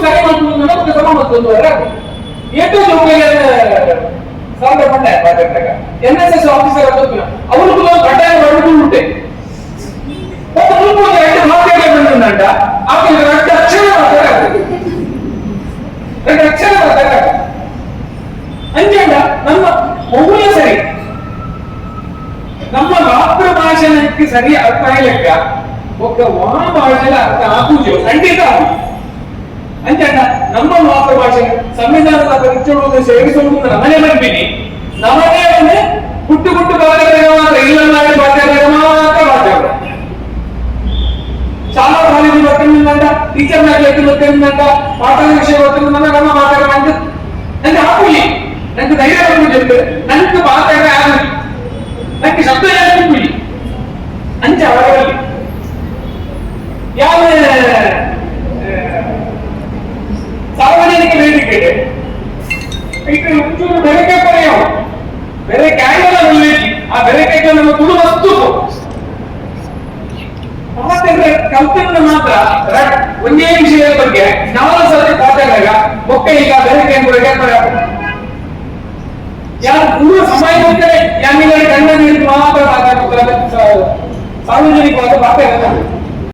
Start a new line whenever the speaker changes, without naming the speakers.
ಸರಿ ಮಾಡ್ಕೊಂಡು ಸಮ ಮತ್ತು ಏಟು ಜೋಗಿಗೆ ಸಾಲ ಪಂಡೆ ಮಾತಾಡಿದಾಗ N S S officer ಗೊತ್ತಿಲ್ಲ ಅವರು ಕೂಡ ಕಡ್ಡಾಯ ಮಾಡೋದು ಉಂಟೆ. ಒಬ್ಬ ಮುಲ್ಪ ಒಂದು ಎರಡು ಮಾತಾಡ ಬಂದಂಡ ಆಮೇಲೆ ಎರಡು ಅಕ್ಷರ ಮಾತಾಡ, ಎರಡು ಅಕ್ಷರ ಮಾತಾಡ. ಅಂಜಂಡ ನಮ್ಮ ಮೌಲ್ಯ ಸರಿ, ನಮ್ಮ ಮಾತೃಭಾಷೆಗೆ ಸರಿ ಅರ್ಥ ಲೆಕ್ಕ ಒಕ್ಕ ವಾ ಭಾಷೆಲ ಅರ್ಥ ಆಪುಜಿ, ಖಂಡಿತ ಆಪುಜಿ. ಅಂಚಂಡ ನಮ್ಮ ಮಾತೃಭಾಷೆ ಸಂವಿಧಾನದ ಪರೀಕ್ಷೆ ಸೇರಿಸುವುದು ನಮನೆ ಬಂದಿನಿ. ನಮನೆ ಒಂದು ಗುಟ್ಟು ಗುಟ್ಟು ಬಾಲಕರಿಗೆ ಮಾತ್ರ ಇಲ್ಲ, ಮಾತಾಡಿದಾಗ ಮಾತ್ರ ಮಾತಾಡ. ಶಾಲಾ ಕಾಲೇಜು ಬರ್ತಿಂದ, ಟೀಚರ್ ಮ್ಯಾಗ ಬರ್ತಿಂದ, ಪಾಠದ ವಿಷಯ ಬರ್ತಿಂದ ನಮ್ಮ ಮಾತಾಡ ನಂಗೆ ನಂಗೆ ಆಪುಜಿ. ನಂಗೆ ಧೈರ್ಯ ಬಂದು ನಂಗೆ ಮಾತಾಡ ಆಗಲಿ, ನಂಗೆ ಶಬ್ದ ಯಾಕೆ ಅಂಚ ಅವರಲ್ಲಿ ಯಾವ ಸಾರ್ವಜನಿಕ ವೇದಿಕೆ ಇಟ್ಟು ಒಂಚೂರು ಬೆಳಕೆ ಪಡೆಯವು, ಬೆಲೆ ಕ್ಯಾಂಡಲ್ ಅಲ್ಲಿ ಆ ಬೆಳಕೆ ನಮ್ಮ ತುಳು ವಸ್ತು ಮಾತಾಡಿದ್ರೆ ಕಲ್ತಿನ ಮಾತ್ರ. ಒಂದೇ ವಿಷಯದ ಬಗ್ಗೆ ನಾಲ್ಕು ಸರ್ತಿ ಮಾತಾಡಿದಾಗ ಬೊಕ್ಕ ಈಗ ಬೆಳಕೆ ಬೆಳಕೆ ಯಾರು ಪೂರ್ವ ಸಮಯ ಹೋಗ್ತಾರೆ, ಯಾಮಿಗಳ ಕಣ್ಣ ನೀರು ಮಾತ್ರ ಮಾತಾಡ್ತಾರೆ. ಸಾರ್ವಜನಿಕವಾದ ಮಾತಾಡೋದು